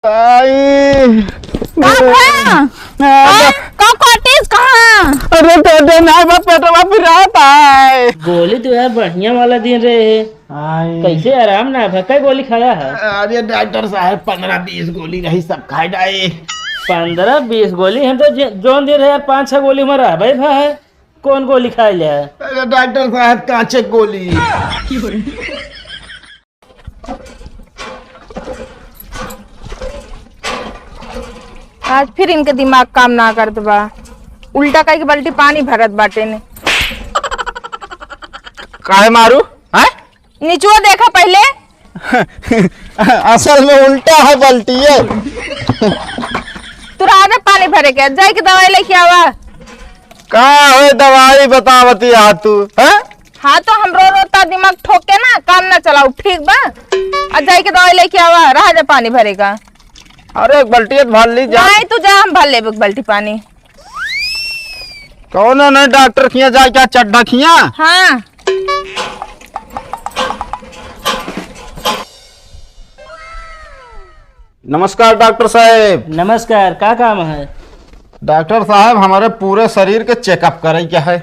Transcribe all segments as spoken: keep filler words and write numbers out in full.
आई। का भया? आ, आ, का काटिस कहाँ? अरे, दे, दे, ना, बा, पेटवा पिरात है। गोली तो यार बढ़िया वाला दिन रहे। आई। कैसे आराम ना भा? कै गोली खाया है? अरे डॉक्टर साहब, पन्द्रह बीस गोली रही, सब खाए डाए। पन्द्रह बीस गोली? हम तो जे-, जौन दिन रहे यार, पाँच छह गोली में रहबे भा है। कौन गोली खाए ले है? अरे डॉक्टर साहब, कांचे गोली। आज फिर इनके दिमाग काम ना करत बा, उल्टा कई के बाल्टी पानी भरत बाटे ने। काहे मारू? हैं? निचुआ देखा पहले। असल में उल्टा है बाल्टी ये। तू रहा दे पानी भरे के, जाए के दवाई लेके आवा। का है दवाई बतावती आ तू, हैं? हाँ, तो हम रो रो ता दिमाग ठोक के ना काम ना चलाऊ, ठीक बा? आ जाए के दवाई लेके आवा, रहा दे पानी भरे का। अरे, एक बाल्टी भर ली जा। नहीं, तू जा, हम भर लेबे एक बाल्टी पानी। कौनो नहीं डॉक्टर खिया जाए क्या, चड्ढा खिया? हाँ। नमस्कार डॉक्टर साहब। नमस्कार, का काम है? डॉक्टर साहब, हमारे पूरे शरीर के चेकअप करे के है।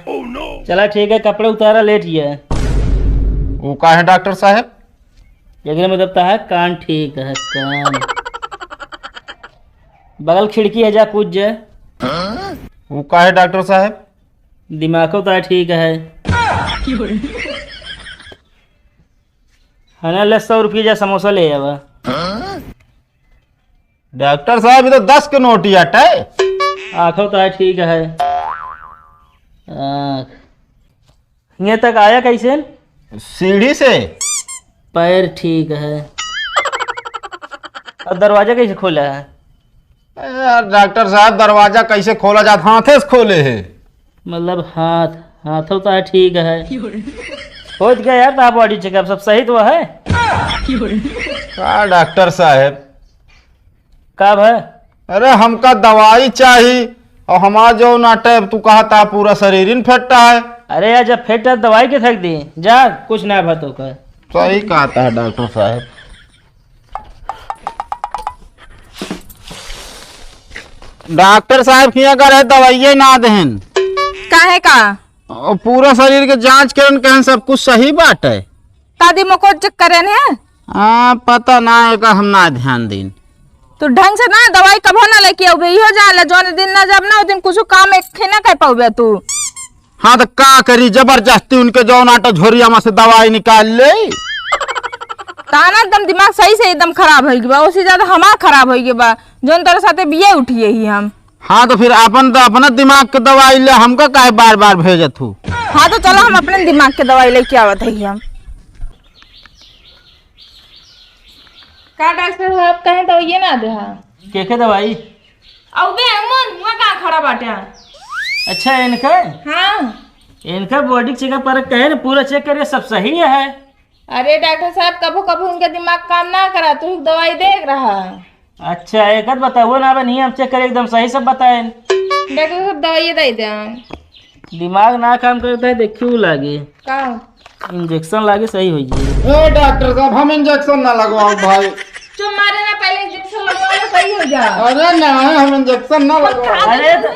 चला ठीक है, कपड़े उतारा, लेट गया। वो का है डॉक्टर साहब? एकरे मतलब ता है कान ठीक है, कान। बगल खिड़की है, जा कूद जा। वो का है डॉक्टर साहब? दिमागो ता ठीक है। है ना, ले सौ रुपये जा समोसा ले आवा। डॉक्टर साहब, ये तो दस के नोट ही अटे। आँखों तो है, ठीक है। आँख। ये तक आया कैसे? सीढ़ी से। पैर ठीक है। और दरवाजा कैसे खोला है? ए यार डॉक्टर साहब, दरवाजा कैसे खोला जात? हाथे से खोले है। मतलब हाथ, हाथों तो है, ठीक है। होत गया यार, तो आप बॉडी चेकअप सब सही तो है? का डॉक्टर साहब? का भा? अरे, हमका दवाई चाही, और हमार जो नाटे, तू कहता पूरा शरीर ही फेंटता है। अरे यार, जब फेंटता है, दवाई के फेंक दी, जा, कुछ ना भा तोका। सही कहता है डॉक्टर साहब। डॉक्टर साहब किया करे दवाइये ना देहन। काहे का? और पूरा शरीर के जांच करन, कहन सब कुछ सही बात है। तादी मको चेक करेन है? हाँ, पता ना, एका हम ना ध्यान दीन। तू ढंग से ना दवाई कभो ना लेके अउबे, इहो जान ले, जौन दिन ना जब ना, ओ दिन कुछ काम एक खे ना कर पाउबे तू। हाँ, तो का करी, जबरदस्ती उनके जौन आटा झोरिया में से दवाई निकाल ले। ताना एकदम दिमाग सही से एकदम खराब होइ गया, उससे ज्यादा हमार खराब होइ गया बा, जौन तोरे साथे बिये उठिए ही हम। हाँ, तो फिर अपन तो अपना दिमाग के दवाई ले, हमका काहे बार बार भेजत हूँ? हाँ, तो चलो, हम अपने दिमाग के दवाई लेके आवत है हम। का डॉक्टर साहब, कहें दवाइये ना दे, हाँ। के के दवाई? अउबे अमन, हुआ का खड़ा बाटे? अच्छा, इनका? हाँ। इनका बॉडी चेकअप कर कहे ना, पूरा चेक करिए, सब सही है। अरे डॉक्टर साहब, कभो कभो उनका दिमाग काम ना करा, तू दवाई दे रहा। अच्छा, एक बात बताओ ना, अब नहीं हम चेक करे, एकदम सही सब बताएं। डॉक्टर साहब, दवाई दे दे। दिमाग ना काम करता है, देखियो लागे। का? इंजेक्शन लागे, सही हो जाए। ए डॉक्टर साहब, हम इंजेक्शन ना लगवाओ भाई। चुप मारे ना, पहले इंजेक्शन लगवा लो, सही हो जा। अरे ना, हम इंजेक्शन ना लगवाओ। अरे तो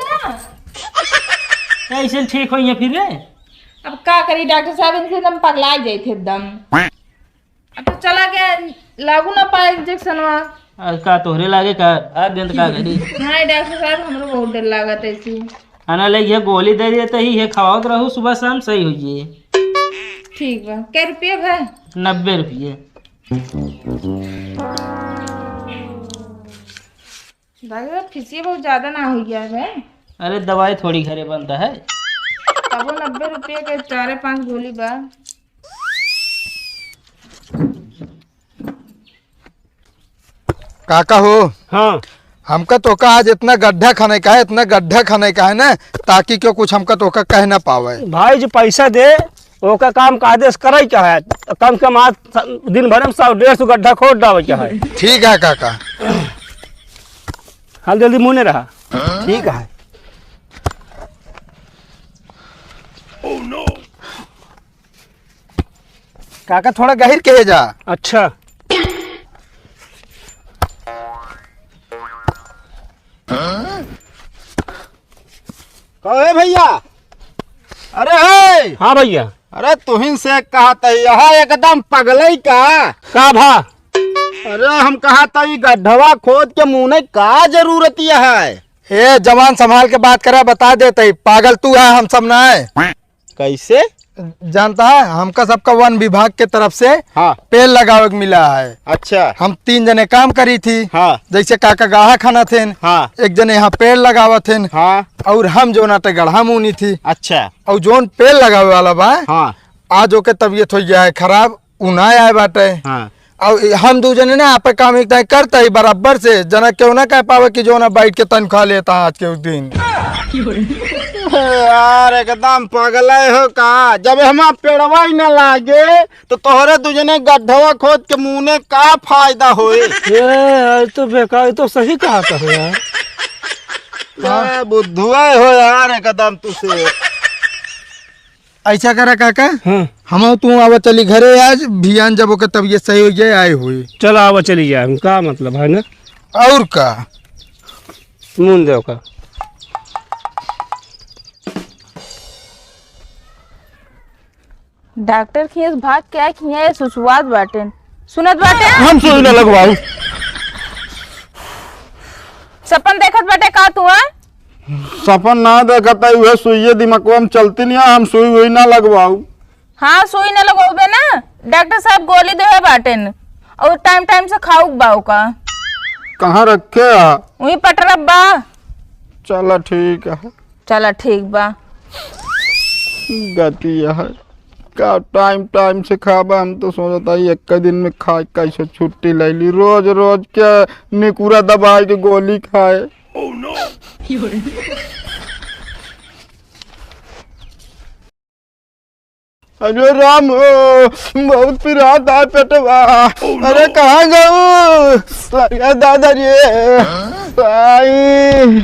कैसे ठीक होइए फिर रे? अब का करी डॉक्टर साहब, इनसे एकदम पगला जाए थे एकदम। अब तो चला गया, लागू ना पाए इंजेक्शनवा। आज का तोहरे लागे का? भाग गंद का घड़ी। हाँ डॉक्टर साहब, हमरो बहुत डर लागत है ऐसे। खाना ले ये गोली दे देते ही, ये खवावत रहू, सुबह शाम सही हो जाए। ठीक बा, कै रुपये भा? नब्बे रुपये। दादा, फीसिए बहुत ज्यादा ना हो गया है? अरे, दवाई थोड़ी घरे बनता है। तबो नब्बे रुपये के चारे पांच गोली बा। काका हो? हाँ। हमका तोका आज इतना गड्ढा खाने का है, इतना गड्ढा खाने का है ना, ताकि क्यों कुछ हमका तोका कह ना पावे। भाई, जो पैसा दे, ओका काम कायदे से करे के है। कम से कम आज दिन भर में सौ डेढ़ सौ गड्ढा खोद डावे के है। ठीक है काका। हाल जल्दी मुँह नहीं रहा। ठीक है। काका थोड़ा गहिर के जा। अच्छा। कहे भैया, अरे हे, हाँ भैया। अरे तुहिन से कहत ही, यह एकदम पगलई का? का भा? अरे हम कहत ही, गड्ढवा खोद के मूने का जरूरत यह है? ए जवान, संभाल के बात करा, बता देत ही, पागल तू है, हम सब ना है। कैसे? जानता है, हमका सबका वन विभाग के तरफ से हाँ। पेड़ लगावे के मिला है। अच्छा। हम तीन जने काम करी थी। हाँ। जैसे काका गाहा खाना थे, हाँ। एक जने यहाँ पेड़ लगावत थे, हाँ। और हम जोन आटे गढ़ा मुनी थी। अच्छा। और जोन पेड़ लगावे वाला बा, हाँ। आज ओके तबीयत हो गया है खराब, उ ना आए बाटे। हाँ। और हम दू जने ना आपे काम एक दाई करता ही बराबर से, जना क्यों ना कह पावे कि जो ना बैठ के तनख्वाह लेता आज के उस दिन। यार एकदम पगले हो का? जब हमार पेड़वा ही ना लागे तो तोहरे दू जने गड्ढवा खोद के मूने का फायदा होई? ए, आज तो बेकार, तो सही कहा था यार। ए, बुद्धुआ हो यार एकदम तुसे। ऐसा करा काका, हाँ। हम तू आवा चली घरे आज, भियान जब ओकर तबीयत सही हो जाए, आए हुए। चलो आवा चली जाए, हम का मतलब है ना? और का? मुन दे ओका। डॉक्टर खियास भाग के आए, खिया सुसुवात बाटेन। सुनत बाटे? हम सुई ना लगवाऊ। सपन देखत बाटे का तू, हैं? सपन ना देखत है, उहे सुइये दिमकवा में चलती नहीं है, हम सुई वही ना लगवाऊ। हाँ, सुई ना लगवाऊबे ना, डॉक्टर साहब गोली देवे बाटेन और टाइम टाइम से खाऊ बा ओका। कहाँ रखे है? वही पटरब बा। चला ठीक है। चला ठीक बा। गति है का, टाइम टाइम से खाबा, हम तो सोचता ही एक दिन में खाए कैसे छुट्टी ले ली, रोज रोज के निकुरा दबाई के गोली खाए। अरे राम हो, बहुत पिरात है पेटवा। अरे कहाँ गऊ? अरे दादा रे, आई।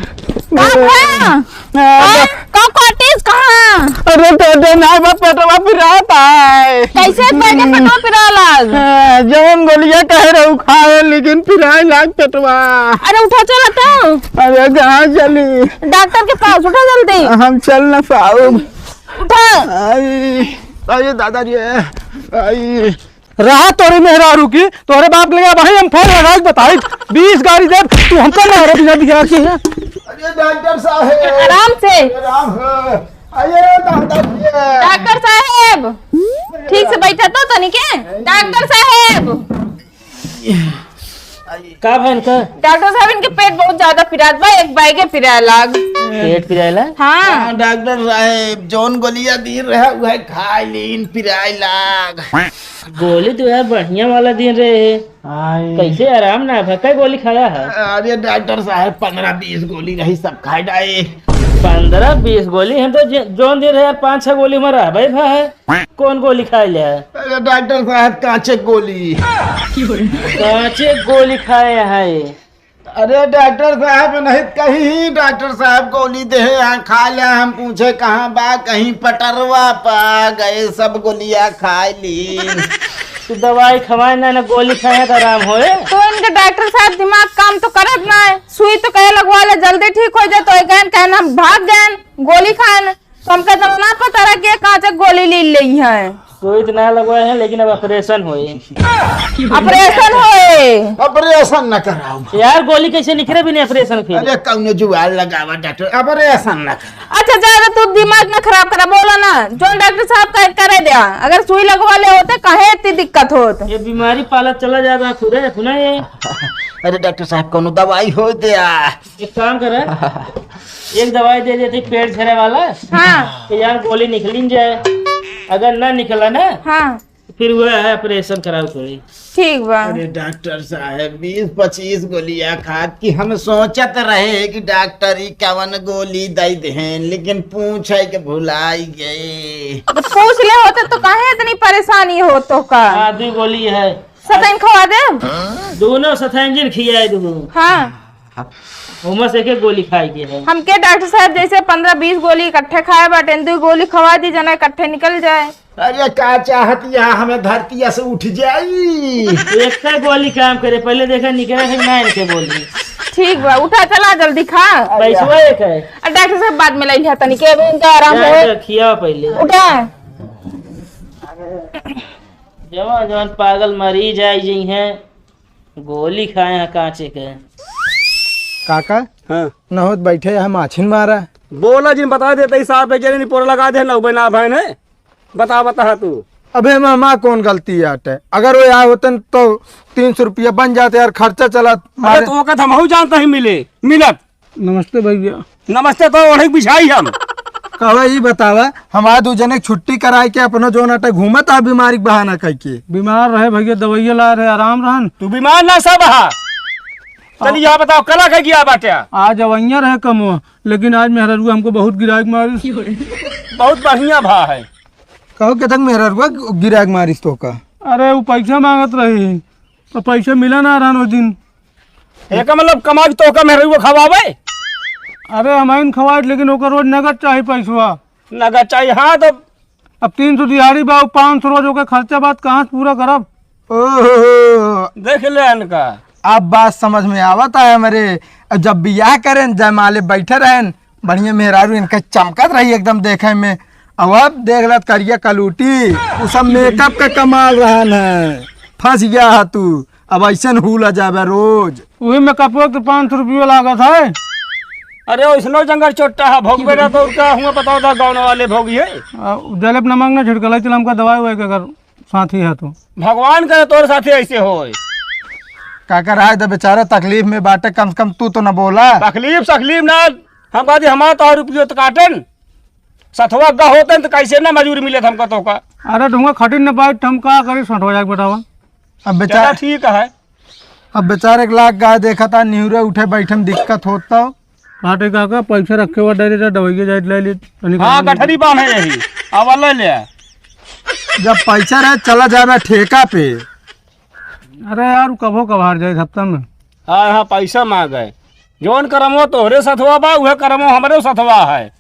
का भया? आ, हाँ? का काटिस कहाँ? अरे पेटे ना बा, पेटवा पिरात है। कैसे बैठे पेटवा पिराए लाग? आ, जवन गोलियां कहे रहू खाए, लेकिन पिराए लाग पेटवा। अरे उठा चला तो। अरे कहाँ चली? डॉक्टर के पास, उठा जल्दी। हम चल ना पाऊब। उठा। आई, अरे दादा रे, आई। रहा तोरी मेहरारू की, तोरे बाप के लगे भाई हम फोन लगा के बताई, बीस गाड़ी दे, तू हमको मारे बिना बिहार के। अरे डॉक्टर साहेब। आराम से। अरे राम हो। अरे डॉक्टर साहेब। डॉक्टर साहेब, ठीक से बैठा तो तनी के। डॉक्टर साहेब। का भइल का? डॉक्टर साहेब, इनके पेट बहुत ज्यादा पिरात बा, एक बैगे पिराए लाग। पेट पिराए लाग? हाँ। हाँ, डॉक्टर साहेब, जौन गोलियां दिन रहे, उहे खाए लीन, पिराए लाग। गोली तो यार बढ़िया वाला दिन रहे। हाय। कैसे आराम ना भा? कै गोली खाया है? अरे डॉक्टर साहेब, पन्द्रह बीस गोली रही, सब खाए डाए। पन्द्रह बीस गोली? हम तो जे-, जौन दिन रहे यार, पाँच छह गोली में रहबे भा है। कौन गोली खाए ले है? अरे डॉक्टर साहेब, कांचे गोली। कांचे गोली खाए हैं। अरे डॉक्टर साहेब, नहीं कहीं डॉक्टर साहेब गोली देहे हैं, खा ले। हम पूछे कहाँ बा, कहीं पटरवा पा गए, सब गोलियां खाए ली। तू दवाई खवाए ना, ना गोली खाए तो आराम होए। तो इनके डॉक्टर साहब दिमाग काम तो करत ना है, सुई तो कहे लगवा ले जल्दी ठीक हो जाए, तो ये कहन, कहन हम भाग गए गोली खान। तो हमका जब ना पता रहा कि ये कांचे गोली ली लेई है। सुई तो ना लगवाए हैं, लेकिन अब ऑपरेशन होए। ऑपरेशन होए? ऑपरेशन ना कराओ। यार, गोली कैसे निकले बिना ऑपरेशन फिर? अरे, कौनो जुगाड़ लगावा डॉक्टर, ऑपरेशन ना करा। अच्छा, ज्यादा तू दिमाग ना खराब करा, बोला ना, जो डॉक्टर साहब का करे दिया, अगर सुई लगवा ले होते, काहे इतनी दिक्कत होत? ये बीमारी पालत चला जाता खुदे, सुना ये। अरे डॉक्टर साहब, कौनो दवाई हो दिया? एक काम करे, एक दवाई दे देती पेट झरे वाला। हाँ। तो यार गोली निकलिन जाए, अगर ना निकला ना, हाँ। तो फिर वह है ऑपरेशन कराओ थोड़ी। ठीक बा। अरे डॉक्टर साहब, बीस पच्चीस गोलियां खात कि हम सोचत रहे कि डॉक्टर ई कवन गोली दे देहें, लेकिन पूछे के भुलाई गए। तो पूछ ले होते तो काहे इतनी परेशानी हो तो का? हाँ, दो गोली है। सतैन खवा दे। दोनों सतैन जिन खियाए दो। हाँ। ओमा से एक एक गोली खाए के है। हमके डॉक्टर साहब जैसे पन्द्रह बीस गोली इकट्ठे खाए बाटे, दो गोली खवा दी, जना इकट्ठे निकल जाए। अरे का चाहत यहाँ हमें धरती से उठ जाई? एक गोली काम करे, पहले देखा निकले है ना इनके गोली। ठीक बा, उठा, चला जल्दी खा। पैसवा एक है। आ, डॉक्टर साहब बाद में लइ लिहा तनी के, अभी इनका आराम जाए होए। तो खिया पहले। उठा। जवान जवान पागल मरीज आई जइहैं, गोली खाए हैं कांचे के। काका, हाँ। न होत बैठे हैं माछिन मारा। बोला जिन बता देते ही साहब, बेचारे ने पोर लगा दे, नौबे ना भैन है। बता, बता तू। अबे मामा, कौन गलती आटे? अगर वो आए होतन तो तीन सौ रुपया बन जाते यार, खर्चा चलत अरे मारे। तो ओका तो हमहू जानता ही मिले, मिलत। नमस्ते भैया। नमस्ते तो ओढ़े बिछाई हम। कहो ई बतावा, हमार दू जने के छुट्टी कराए के अपनो जोन आटे घूमत आ बीमारी के बहाना कइके। बीमार रहे भैया, दवाइया लाए रहे, आराम रहन। तू बीमार ना सब हा। चल, यहाँ बताओ, कला का गया बाटे? आज अवैया रहे कमवा, लेकिन आज मेहररुआ हमको बहुत गिराक मारिस। बहुत बढ़िया भा है। कहो, केतक मेहररुआ गिराक मारिस तोका? अरे, वो पैसा मांगत रही, तो पैसा मिला ना रहन वो दिन। एका मतलब, कमा के तोका मेहररुआ खवावे? अरे, हम आइन खवाए, लेकिन ओकर रोज नगद चाही पैसवा। नगद चाही, हाँ, तो अब तीन सौ दिहाड़ी बा, पाँच सौ रोज ओके खर्चा बात कहाँ से पूरा करब? ओहो, देख ले इनका। अब बात समझ में आवत है हमरे। अब जब बियाह करेन, जयमाले बैठे रहेन, बढ़िया मेहरारू इनका चमकत रही एकदम देखे में। अब, अब देख लत करिया कलूटी, उ सब मेकअप का कमाल रहन है। फंस गया है तू। अब ऐसन हुला जाबे रोज। उही में कपड़ो के पाँच सौ रुपयो लागत है। अरे, ओइसनो जंगल चोट्टा है, भोगबे ना तो और का हुआ बताओ था, गाँव वाले भोगी है। आ, जलेब नमक ना छिड़कल है, चल हमका दवाई उवाई के अगर साथी है तो। भगवान करे तोर साथी ऐसे होए। काका रहा तो बेचारा तकलीफ में बाटे, कम से कम तू तो ना बोला। तकलीफ, तकलीफ ना, हम कहते हमारा तो रुपयो तो काटन। सथवा गा होतन तो कैसे ना मजूरी मिले हमका तो का। अरे तुमका खटिन न पाए, हम का करी सठवा जाके बतावा। अब चला बेचारा, ठीक है। अब बेचारे के लाग गाय देखा था, निहुरे उठे बैठे में दिक्कत होता। हाँ, ठीक है, का पैसा रखे हुआ डायरी था, दवाइया जाए ले ली, तनी हाँ, खाने गठरी बांधे यही, अब ले ले। जब पैसा रहे, चला जाए ठेका पे। अरे यार, कभो कभार जाए हफ्ता में। हाँ, हाँ, पैसा मांगे। जौन करमो तोहरे सथवा बा, उहे करमो हमरे सथवा है।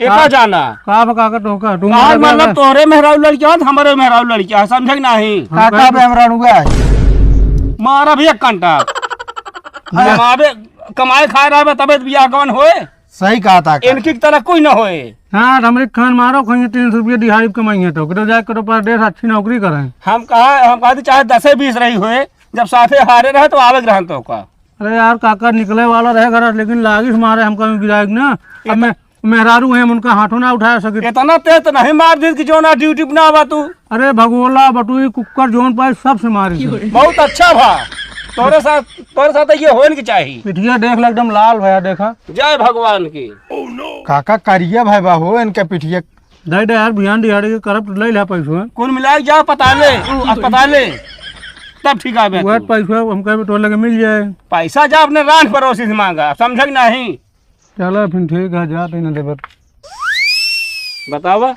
एका का, जाना। का बा काका तोहका? तू कहाँ मारे मतलब बा। तोहरे मेहरारू लड़किया है, हमरे मेहरारू लड़किया है, समझे कि नहीं? हम काका कहे बे हमरा रुआ है। मारा भी एक कंटा। अरे मारे कमाए खाए रहे बा, तबे तो बियाह गवन होए। सही कहा था का। इनकी तरह कोई ना होए। हाँ, हमरे खान मारो, कहीं तीन सौ रुपये दिहाड़ी कमाई है तो, करो जाए करो परदेश अच्छी नौकरी करें। हम कहा, हम कहा थी चाहे दसे बीस रही होए, जब साथे हारे रहे तो आवे ग्रहण तो का। अरे यार, काका निकले वाला रहे घर, लेकिन लागिस मारे हमका गिराएक ना। अब मैं मेहरारू हैं, हम उनका हाथों ना उठा सके। इतना तेज तो नहीं मार दी कि जो ना ड्यूटी पे ना आवा तू। अरे भगोला, बटुई, कुक्कर, जोन पाए, सबसे मारी से। बहुत अच्छा भा। तोरे साथ, तोरे साथ ये होन की चाही। पिठिया देख ले, एकदम लाल भया, देखा। जय भगवान की। काका करिया भाई बा हो, इनके पिठिया। दे दे यार, बिहान दिहाड़ी के करब तो ले ले पैसवा। कुल मिला के जा पता ले, अस्पताल ले। तब ठीक आवे वह तू। पैसवा हमका भी टोले के मिल जाए। पैसा जा अपने रांड पड़ोसी से मांगा, समझे कि नहीं? चला फिर ठीक है, जा तैने देबत। बतावा,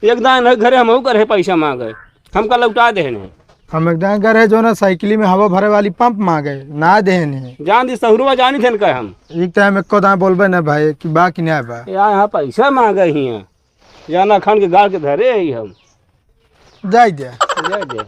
एक दान है घरे हमहू करे पैसा मांगे, हमका लौटा देहने। हम एक दान करे जो ना साइकिल में हवा भरे वाली पंप मांगे, ना देहने। जान दी सहुरवा जानी थे इनका हम। एक टाइम एको दान बोलबे ना भाई कि बा कि ना बा। या यहाँ पैसा मांगे ही हैं, जाना खान के गाड़ के धरे ही हम। जाए दे। जाए दे।